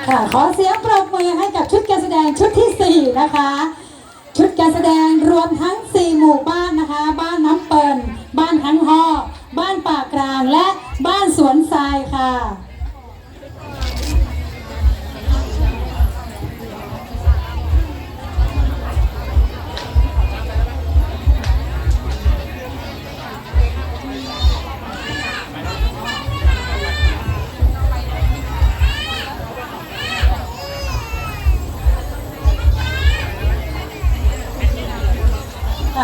ค่ะ ขอเสียงปรบมือให้กับชุดการแสดงชุดที่สี่นะคะ ชุดการแสดงรวมทั้งสี่หมู่บ้านนะคะ บ้านน้ำเปิ่น บ้านฮังฮอ บ้านป่ากลาง และบ้านสวนทรายค่ะ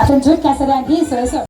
เป็นชุดการแสดงที่สวยสด